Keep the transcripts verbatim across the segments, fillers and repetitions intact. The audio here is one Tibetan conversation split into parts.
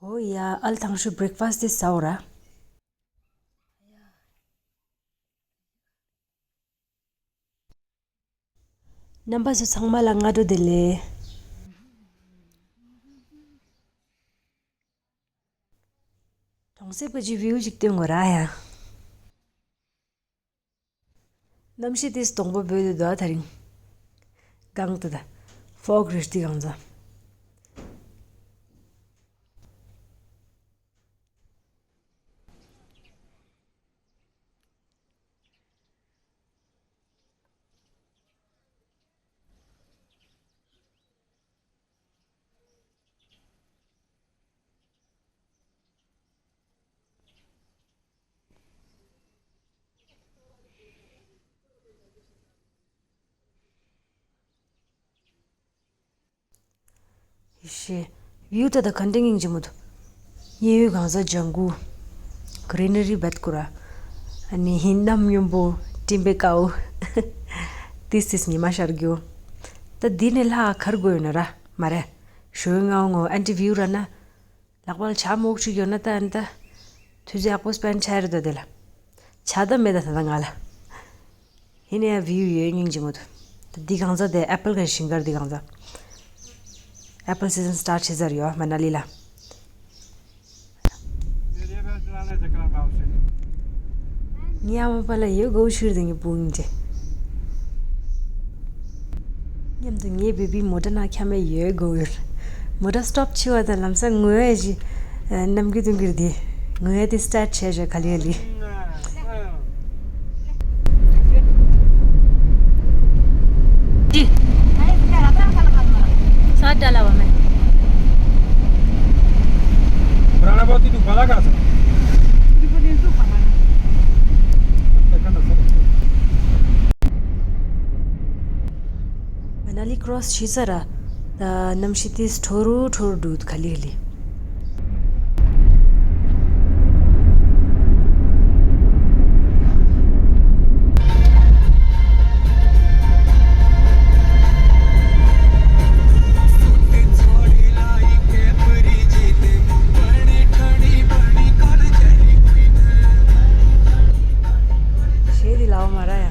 ཨོ་ཡ། ཨལ་ཐང་ཤུ་བྷི་རེག་ཕ་སི་ཊི་དེ་ཟ་འོ་ར། རྣམ་པ་ཚོ་ཚང་མ་ལ་སྔ་དྲོ་བདེ་ལེགས། གྲོང་གསེབ་ཀྱི་བིའུ་ཅིག་སྟོན་དགོས་ར་ཡ། གནམ་གཤིས་དེ་སྡོང་པོ་སྦོས་དུས་ད་དེ་རིང་གངས་དེ་ད་ཕོག་རེད་དེ་གང་ཚ། ཡེ་ཤེས། བིའུ་ད་ད་ག་འདྲ་སྙིང་རྗེ་མོ་འདུག་གཡས་གཡོན་གང་ས་ལྗང་གུ། གྷི་རི་ན་རི་བད་ཀུ་ར། ཨ་ནི་ཧིན་གནམ་སྔོན་པོ་སྤྲིན་པའི་དཀར་པོ། ཏིས་ཏིས་ཉི་མ་ཤར་རྒྱུ། ད་འདི་ནས་ལྷག་གར་དགོས་ཡོད་ན་ར་མ་རེད། ཞོའི་ངའོ་ངོ་ཨན་ཏི་བིའུ་ར་ན། ལག་པ་ལ་ཇ་མོག་ཅིག་ཡོད་ན་ད་ཨན་ད། དུས་ཚོད་ཡག་པོ་སྤེན་ཆ་རེད་ད་དེ་ལ། ཇ་ད་མེད་ད་ད་ད་ང་ལ། ཡིན་ན་ཡང་བིའུ་ཡོད་སྙིང་རྗེ་མོ་འདུག་འདི་གང་ཚ་དེ་ཨེ་པལ་གི་ཞིང་ཁར་འདི་གང་ཚ། ཨེ་པལ་སི་ཛན་སི་ཊར་ཊི་བྱེད་ཚར་ཡོད་མ་ན་ལི་ལ། ངའི་ཨ་མ་པ་ལ་ཡོད་གོ་ཤུར་དེ་ངའི་བུ་ཡིན་ཅེ། མཉམ་དུ་ངའི་བེ་བི་མོ་ཊ་ནང་འཁྱམ་མེ་ཡོད་གོ་ཡོད། མོ་ཊ་སི་ཊོབ་བྱས་པ་དང་ལམ་སང་ངུ་ཡ་ཞིག་ནམ་རྒྱུན་དུ་འགིར་དེ་ངུ་ཡ་དེ་སི་ཊར་ཊི་བྱས་བྱས་ག་ལེ་ག་ལེ། जी। सात डाला हुआ मैंने। पुराना बहुत ही तू भला का सर। མ་ན་ལི་ཀྲོ་སི་བྱས་ཚར་ར། ད་གནམ་གཤིས་དེ་ཁྲོ་རུ་ཁྲོ་རུ་འདུག་ག་ལེ་ག་ལེ། ཞེས་དེ་ལའོ་མ་ར་ཡ།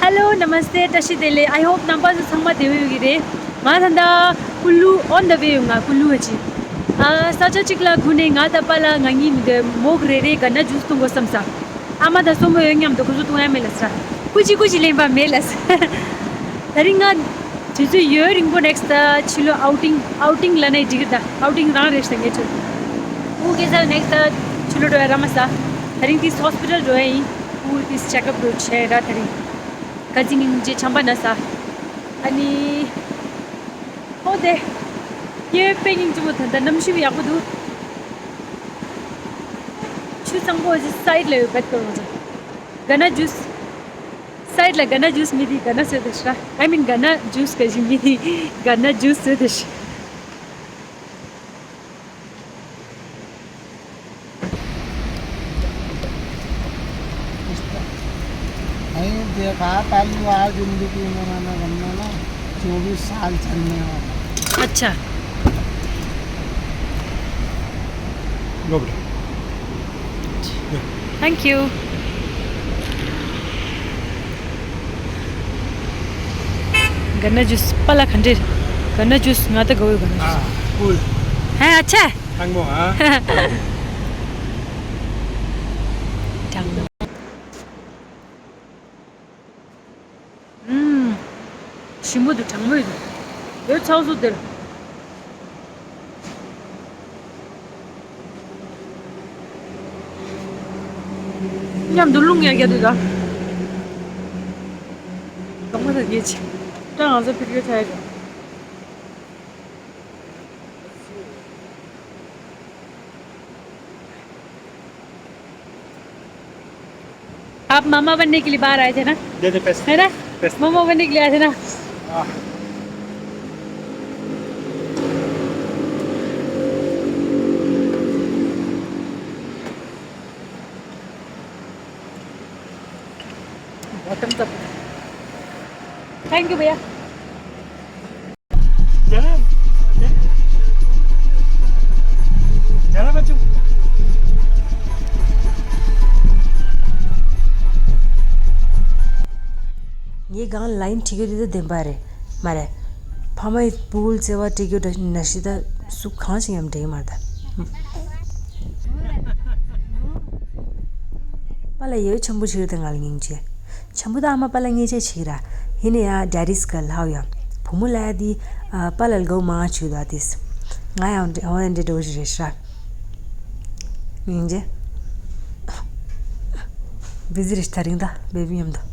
Hello, Namaste, བཀྲ་ཤིས་བདེ་ལེགས། I hope རྣམ་པ་ཚོ་ཚང་མ་བདེ་པོ་ཡོད་ཀྱི་རེད། ང་ད་ལྟ་ཀུ་ལུ་on the way ཡོད། ང་ཀུ་ལུ་ཨ་ཅི། ཨ་ས་ཆ་གཅིག་ལ་སྒུག་ནས་ང་དང་པཱ་ལགས་ང་གཉིས་མི་འདོད་མོག་རེ་རེ་ག་ན་ཇུས་འཐུང་དགོས་བསམ་ས། ཨ་མ་དང་སྲུ་མོ་ཡོད་མཉམ་དུ་ཁོ་ཚོ་འཐུང་ཡ་མེད་ལ་ས། ཀུ་ཅི་ཀུ་ཅི་ལེན་པ་མེད་ལ་ས། ད་རིང་ང་དུས་ཚོད་ཡོད་རིང་པོ་next ད་ཕྱི་ལོ་outing outing ལ་ནས་འགྲིག་གི་ད་outing རང་རེད་ས་ངེས་ཆོད། ཨུ་ཀེ་ས་next ད་ཕྱི་ལོ་འགྲོ་ཡ་ར་མ་ས། ད་རིང་དེས་hospital འགྲོ་ཡ་ཡིན། ཨུ་དེས་checkup འགྲོ་བྱས་ར་ད་རིང་། ག་ཅི་ཉིན་རྗེས་ཆམ་པ་ན་ས། ཨ་ནི། ཨོ་དེ། ཡེ་དཔེ་སྙིང་རྗེ་མོ་ད་ལྟ་གནམ་གཤིས་ཡག་པོ་འདུག་ཆུ་གཙང་པོ་ཞིག་སའིཌ་ལ་ཡོད་པད་ཀོ་རོང་ཅང་། ག་ན་ཇུས། སའིཌ་ལ་ག་ན་ཇུས་མི་དེ་ག་ན་བཟོས་དེ་ཤ། I mean ག་ན་ཇུས་ག་ཞིག་མི་དེ་ག་ན་ཇུས་བཟོས་དེ་ཤ། नहीं देखा, पहली बार जिंदगी में मैंने बनने में चौबीस साल चलने वाला। अच्छा। Go, बेटा। Thank you। गन्ना जूस पला खंडे। गन्ना जूस ना तो गवे गन्ना जूस। हाँ, cool। हाँ, अच्छा है। Thang mo, ha? Thang mo. ཨུམ། ཞིམ་པོ་འདུག་གྲང་མོ་ཡོད་འདུག་ཡོད་ཚ་བོ་བཟོ་དེར། མཉམ་དུ་རླུང་ཡང་རྒྱག་འདུག་ད། གང་མ་ཐག་ཉེ་ཆེ། ད་ང་ཚོ་ཕི་ཕི་ཚ་ཡོད་འདུག เดี๋ยว ང་ཚོ་ཕི་ཕི་ཚ་ཡོད་འདུག आप मामा बनने के लिए बाहर आए थे ना? दे दे पैसे। है ना? पैसे। मामा बनने के लिए आए थे ना? बॉटम तक। थैंक यू भैया। ངའི་སྒང་ལ་ཡིན་ཁྲིད་རྒྱུ་དེ་ད་བདེན་པ་རེད། མ་རེད། ཕ་མའི་སྤུ་གུ་བརྩེ་བ་སྤྲད་རྒྱུ་འདྲ་ནང་བཞིན་ད་སུ་གང་ཞིག་ཡང་འགྲིག་གི་མ་རེད་ད། པཱ་ལགས་ཡ་ཆེན་པོ་ཞིག་རེད་ད། ང་ལ་སྙིང་རྗེ། ཆེན་པོ་ད་ཨ་མ་པཱ་ལགས་སྙིང་རྗེ་ཞིག་ར། ཡིན་ན་ཡང་Daddy's girl ཧའོ་ཡང་བུ་མོ་ལ་ཡ་དེ། ཨ། པཱ་ལགས་ལ་དགའ་བོ་མང་ཆུ་ད་དེས། ང་ཡང་འདྲ་འོ་ཡང་འདྲ་འདྲ་བོ་ཞིག་རེད་ཤག་སྙིང་རྗེ། བི་ཟི་རེད་ད་རིང་ད་བེ་བི་མཉམ་དུ།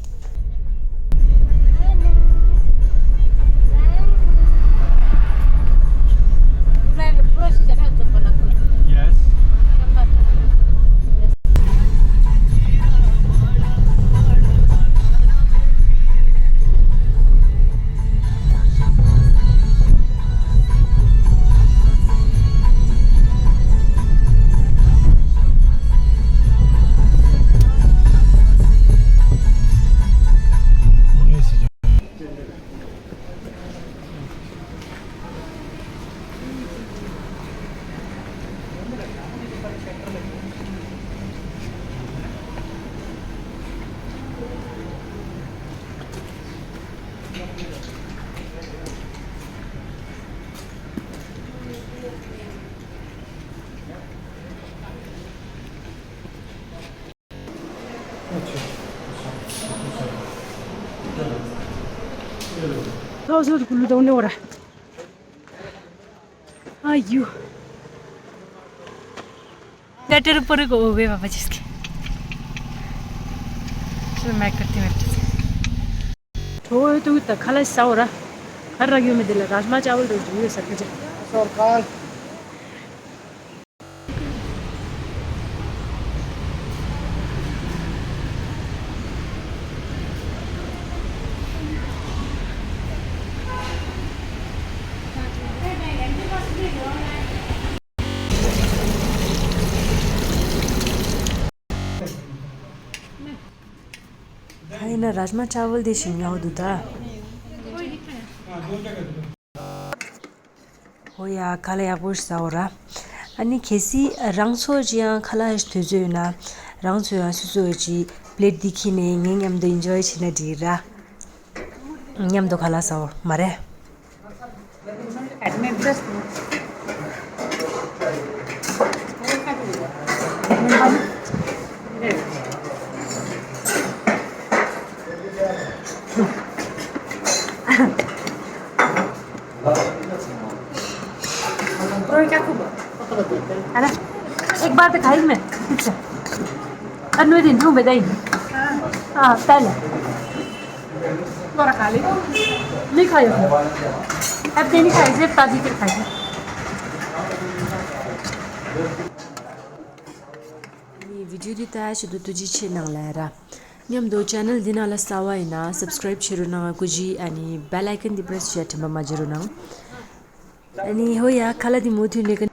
ཐོག་སོ་ཀུ་ལུ་དང་ནེ་བ་ར། ཨ་ཡུ། ད་ཏྲ་པོ་རི་གོ་ཝེ་བ་བ་ཇིས་ཀི། ཤི་མེ་ཀར་ཏི་མེ་ཏི། ཁྲོ་བོ་ཡོད་དུ་ད་ཁ་ལ་ཤའོ་ར། ཁ་རག་ཡོད་མེད་དེ་ལ་རཱཇ་མ་ཅ་ཝལ་རོ་ཇུ་ཡོད་ས་ཁ་ཅིག་ད་ཡིན་ན་རཱཇ་མ་ཅ་ཝལ་དེ་ཞིམ་ཉག་འདུག་ད། ཨོ་ཡ། ཁ་ལག་ཡག་པོ་ཞིག་ཟ་འོ་ར། ཨ་ནི་གལ་སྲིད་རང་ཚོ་ཅི་ཡང་ཁ་ལག་དུས་ཚོད་ཡོད་ན། རང་ཚོ་ཡང་སོ་སོ་ཡི་ཅི་པླེ་ཊི་འདི་ཁྱེར་ནས་ངའི་མཉམ་དུ་ཨིན་ཇོའི་བྱེད་ན་འགྲིག་ར། མཉམ་དུ་ཁ་ལག་ཟ་འོ་མ་རེད། रोई क्या खूब। है ना? एक बार तो खाई मैं। अच्छा। अरे, नहीं, नहीं, नहीं, बताइए। हाँ, पहले। थोड़ा खा ले। नहीं खाया। अब तेरी खाई, सिर्फ ताजी के खाई। ནི་བི་ཌི་ཡོ་འདི་ལྟ་ཞིག་ཏུ་ཐུགས་རྗེ་ཆེ་གནང་ལ་ར། མཉམ་དུ་ཆེ་ནལ་འདི་ནང་ལ་གསར་པ་ཡིན་ན་སབ་སི་ཀ་རེབ་བྱེད་རོགས་གནང་། སྐུ་མཁྱེན། ཨ་ནི་བེལ་ཨའི་ཀོན་འདི་པྲེ་སི་བྱེད་དྲན་པ་མ་བརྗེད་རོགས་གནང་། ཨ་ནི་ཧོ་ཡ་ཁ་ལག་འདི་མུ་མཐུད་ནས་ཀ།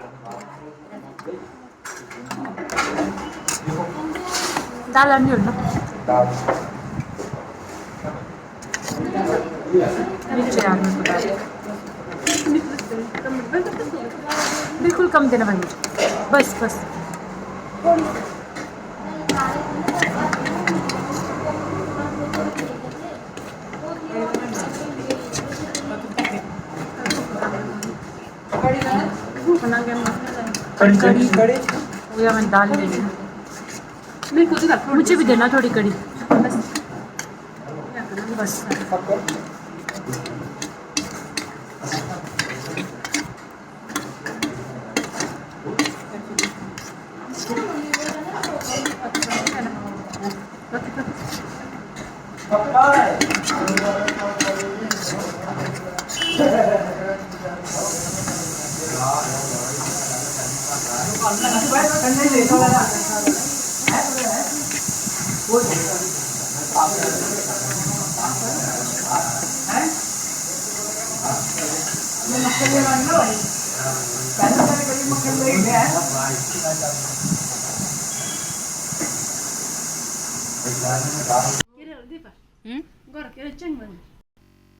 दाल आनी हो ना? दाल। नीचे आने को डाल। बिल्कुल कम देना भाई, बस, बस। कड़ी, कड़ी, कड़ी। वो या मैं दाल ले ली। मुझे भी देना थोड़ी कड़ी। बस। ཨུ།